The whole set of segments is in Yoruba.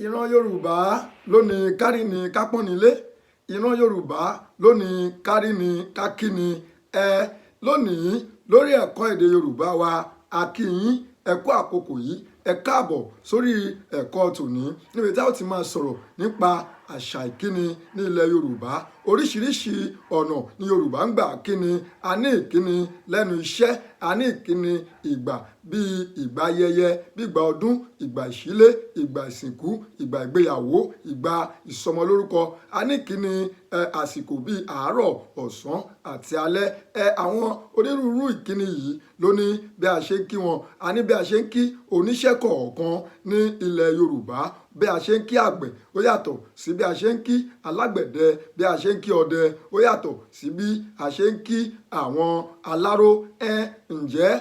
Ìran Yorùbá ló ní kárí ni kápọ́nilé. Ìran Yorùbá ló ní kárí ni kákíni. Ẹ lónìí, lórí ẹ̀kọ́ èdè Yorùbá wa, a kí yín, ẹ kú àkókò yìí, ẹ káàbọ̀ sórí ẹ̀kọ́ tòní, níbi tí a ó ti máa sọ̀rọ̀ nípa àṣà ìkíni ní ilẹ̀ Yorùbá. Oríṣiríṣi ọ̀nà ní Yorùbá ń gbà kíni. A ní ìkíni lẹ́nu iṣẹ́, a ní ìkíni ìgbà bíi ìgbà ayẹyẹ, bí ìgbà ọdún, ìgbà ìṣílé, ìgbà ìsìnkú, ìgbà ìgbéyàwó, ìgbà ìsọmọlórúkọ. A ní ìkíni àsìkò bíi àárọ̀, ọ̀sán àti alẹ́. Àwọn onírúurú ìkíni yìí ló ní bí a ṣe ń kí wọn. A ní bí a ṣe ń kí oníṣẹ́ kọ̀ọ̀kan ní ilẹ̀ Yorùbá. Bí a ṣe ń kí àgbẹ̀, ó yàtọ̀ sí bí a ṣe ń kí alágbẹ̀dẹ. Bí a ṣe ń kí ọdẹ, ó yàtọ̀ sí bí a ṣe ń kí àwọn aláró. Ǹjẹ́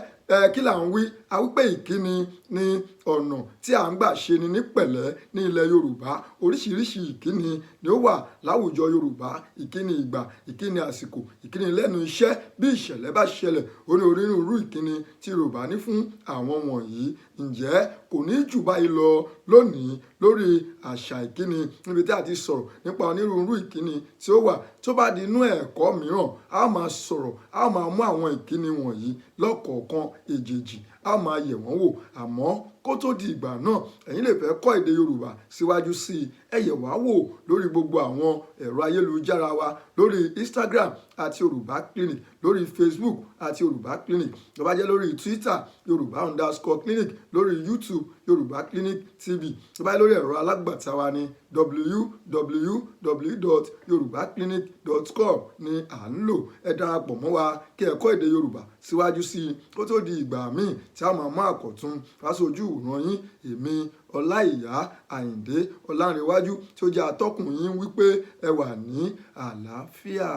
kí là ń wí? A wí pé ìkíni ní ọ̀nà tí à ń gbà ṣe ni ní pẹ̀lẹ́ ní ilẹ̀ Yorùbá. Oríṣiríṣi ìkíni ni ó wà láwùjọ Yorùbá: ìkíni ìgbà, ìkíni àsìkò, ìkíni lẹ́nu iṣẹ́. Bí ìṣẹ̀lẹ̀ bá ṣẹlẹ̀, ó ní onírúurú ìkíni tí Yorùbá ní fún àwọn wọ̀nyí. Ǹjẹ́ kò ní jù báyìí lọ lónìí lórí àṣà ìkíni, níbi tí a ti sọ̀rọ̀ nípa onírúurú ìkíni tí ó wà. Tó bá di inú ẹ̀kọ́ mìíràn, a ó máa sọ̀rọ̀, a ó máa mú àwọn ìkíni wọ̀nyí lọ́kọ̀ọ̀kan èjèèjì, a ó máa yẹ̀ wọ́n wò. Àmọ́ kó tó di ìgbà náà, ẹ̀yin lè fẹ́ kọ́ èdè Yorùbá síwájú sí i, ẹ yẹ̀ wá wò lórí gbogbo àwọn ẹ̀rọ ayélujára wa: lórí Instagram @YorùbáClinic, lórí Facebook @YorùbáClinic, tó bá jẹ́ lórí Twitter, Yorùbá_clinic, lórí YouTube, Yorùbá Clinic TV, tó bá jẹ́ lórí ẹ̀rọ alágbàtà wa ní www.yorubaclinic.com ní à ń lò. Ẹ darapọ̀ mọ́ wa kí ẹ kọ́ èdè Yorùbá síwájú sí i. Kó tó di ìgbà míì tí a máa mú àkọ̀tun wá sójú ìwòran yín, èmi Ọláìyá Àyìndé Ọlánrewájú tí ó jẹ́ atọ́kùn yín wípé ẹ wà ní àlàáfíà.